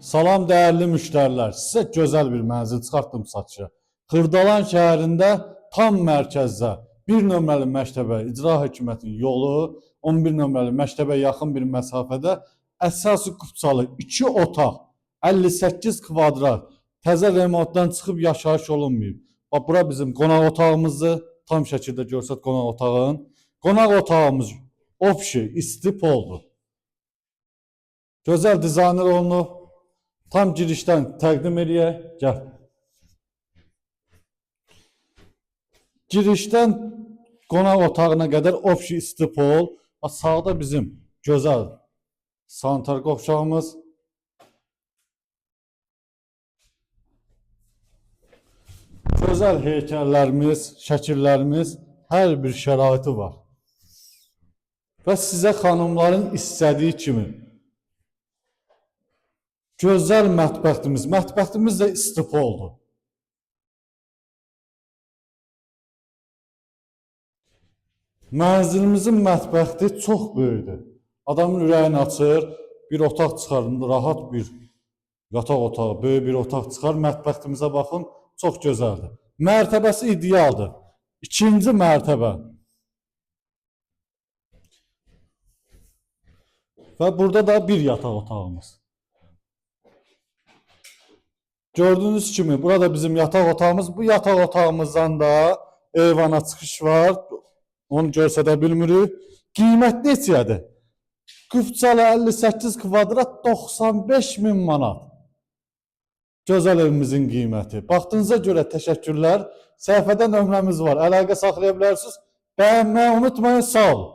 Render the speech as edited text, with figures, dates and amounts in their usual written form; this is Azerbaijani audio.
Salam dəyərli müştərilər, sizə gözəl bir mənzil çıxartdım satışa. Xırdalan şəhərində tam mərkəzdə 1 nömrəli məktəbə, icra hökumətinin yolu 11 nömrəli məktəbə yaxın bir məsafədə əsası kupçalı 2 otaq, 58 kvadrat, təzə remontdan çıxıb yaşayış olunmayıb. Bax bura bizim qonaq otağımızdır. Tam şəkildə görsət qonaq otağın. Qonaq otağımız opşi, isti poldur. Gözəl dizayner olunub. Tam girişdən təqdim eləyək. Gəl. Girişdən qonaq otağına qədər opşi isti pol. Bax sağda bizim gözəl sanitar qovşağımız. Gözəl heykəllərimiz, şəkillərimiz, hər bir şəraiti var. Və sizə xanımların istədiyi kimi gözəl mətbəximiz, mətbəximiz də istipoldur. Mənzilimizin mətbəxi çox böyükdür. Adamın ürəyini açır, bir otaq çıxar, rahat bir yataq otağı, böyük bir otaq çıxar. Mətbəximizə baxın, çox gözəldir. Mərtəbəsi idealdır. İkinci mərtəbə. Və burada da bir yataq otağımız. Gördüyünüz kimi burada bizim yataq otağımız. Bu yataq otağımızdan da eyvana çıxış var. Onu göstərə bilmirik. Qiymət neçədir? Qıfçalı 58 kvadrat 95 min manat. Gözəl evimizin qiyməti. Baxdığınıza görə təşəkkürlər. Səhifədə nömrəmiz var. Əlaqə saxlaya bilərsiniz. Bəyənməyi unutmayın. Sağ olun.